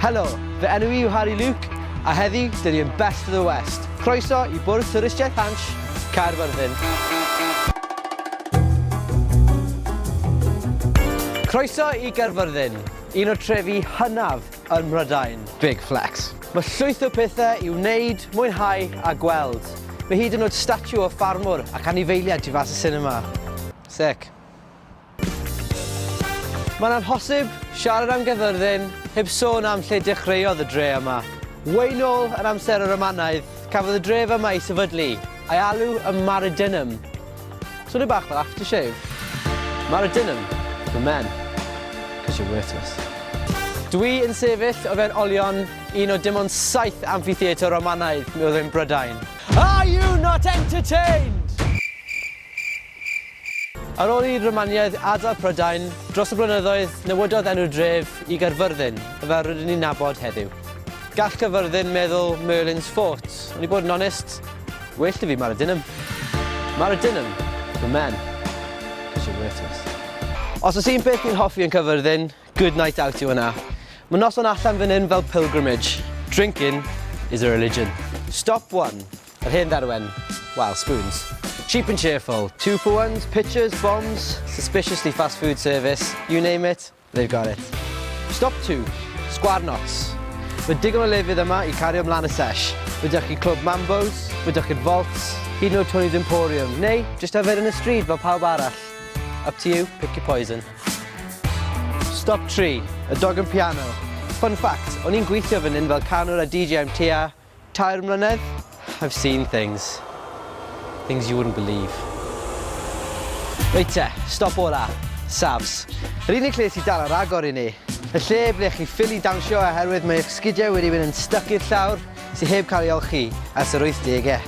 Helo, fy enw i yw Harry Luke, a heddi, dyn ni yn Best of the West. Croeso i Bwrdd Twristiaeth Hansh, Caerfyrddin. Croeso i Gaerfyrddin, un o'r trefi hynaf yn Mhrydain. Big flex. Mae llwyth o pethau i'w wneud, mwynhau a gweld. Mae hyd yn oed statue o ffarmwr ac anifeiliaid tu fas y sinema. Sick. Mae'n amhosib siarad am Gaerfyrddin heb sôn am lle dechreuodd y dre yma. Way nôl yn amser y Romanaidd, cafodd y dref yma ei sefydlu, a'i alw yn Maridunum. Swnio bach fel aftershave. Maridunum, for men, 'cause you're worthless. Dwi yn sefyll o fewn olion un o dim ond saith amphitheatr Romanaidd mi oedd yn Brydain. Are you not entertained? Ar ôl i'r Romaniaid adael Prydain, dros y blynyddoedd, newidodd enw'r dref i Gaerfyrddin, fel rydyn ni'n nabod heddiw. Gall Caerfyrddin meddwl Merlin's Fort, ond i bod yn onest, well 'da fi Maridunum. Maridunum, for men, 'cause you're worthless. Os oes un peth ni'n hoffi yn Caerfyrddin, good night out yw hwnna. Mae noson allan fan hyn fel pilgrimage. Drinking is a religion. Stop one. Yr hen dderwen. Wel, spoons. Cheap and cheerful. Two for ones, pitchers, bombs, suspiciously fast food service. You name it, they've got it. Stop two. Sgwâr Notts. Mae digon o lefydd yma i cario ymlaen y sesh. Mae 'da chi Clwb Mambo's, mae 'da chi'r Vaults, hyd yn oed Tony's Emporium, neu jyst yfed yn y stryd fel pawb arall. Up to you, pick your poison. Stop 3. Y Dog and Piano. Fun fact, o'n i'n gweithio fan hyn fel canwr a DJ am tua 3 mlynedd. I've seen things. Things you wouldn't believe. Reit te, stop ola. Savs. Yr unig lle sydd dal ar agor i ni. Y lle ble chi ffili dawnsio oherwydd mae eich sgidiau wedi mynd yn styc i'r llawr sydd heb cael ei olchi ers yr 80au.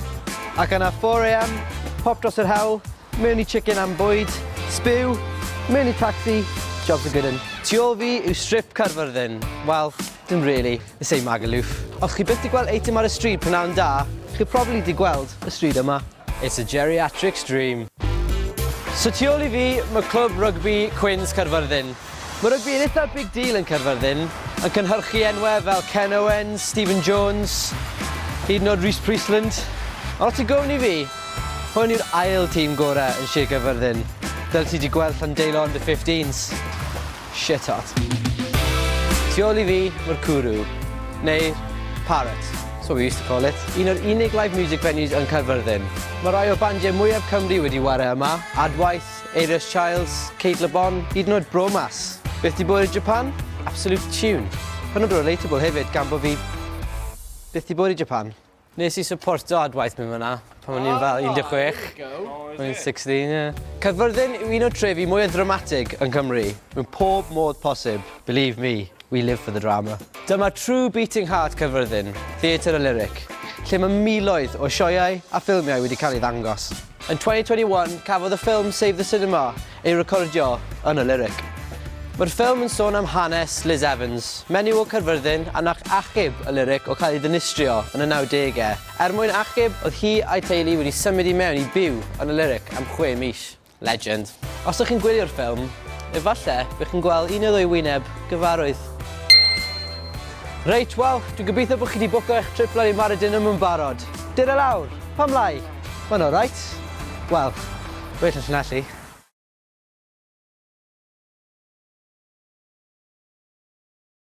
Ac yna 4am, pop dros yr hewl, mewn i chicken am bwyd, spew, mewn i taxi, job's a good un. Tu ôl fi yw strip Caerfyrddin. Wel, dim really, this ain't Magaluf. Os chi byth 'di gweld eitem ar y stryd prynawn da, chi probably 'di gweld y stryd yma. It's a geriatric's dream. So tu ôl i fi, mae clwb rygbi Cwins Caerfyrddin. Mae rygbi yn eitha big deal yn Caerfyrddin, yn cynhyrchu enwau fel Ken Owens, Stephen Jones, hyd yn oed Rhys Priestland. Ond os ti'n gofyn i fi, hwn yw'r ail tîm gorau yn Sir Gaerfyrddin. Fel ti 'di gweld Llandeilo under 15s. Shit hot. Tu ôl i fi, mae'r cwrw, neu Parrot, that's what we used to call it. Un o'r unig live music venues yn Caerfyrddin. Mae rai o bandiau mwyaf Cymru wedi ware yma, Adwaith, Eirias Childs, Cate Le Bon, hyd yn oed Bromas. Beth 'di bod i Japan? Absolute tune. Hynod o relatable hefyd gan bo fi byth 'di bod i Japan. Nes i supporto Adwaith mynd fyna pan o'n i'n fel 16. O'n i'n 16, ie. Caerfyrddin yw un o'r trefi mwyaf ddramatig yn Cymru, mewn pob modd posib. Believe me, we live for the drama. Dyma true beating heart Caerfyrddin, Theatr y Lyric, lle mae miloedd o sioeau a ffilmiau wedi cael ei ddangos. Yn 2021, cafodd y ffilm Save the Cinema ei recordio yn y Lyric. Mae'r ffilm yn sôn am hanes Liz Evans, menyw o Caerfyrddin a nath achub y Lyric o cael ei ddinistrio yn y 90au. Er mwyn achub, oedd hi a'i teulu wedi symud i mewn i byw yn y Lyric am chwe mis. Legend. Os ydych chi'n gwylio'r ffilm, efallai bych chi'n gweld un neu ddwy wyneb gyfarwydd. Reit, wel, dwi'n gobeithio bod chi wedi bwco eich trip lan i Maridunum yn barod. Dere lawr! Pam lai? Mae'n alright. Wel, well na Llanelli.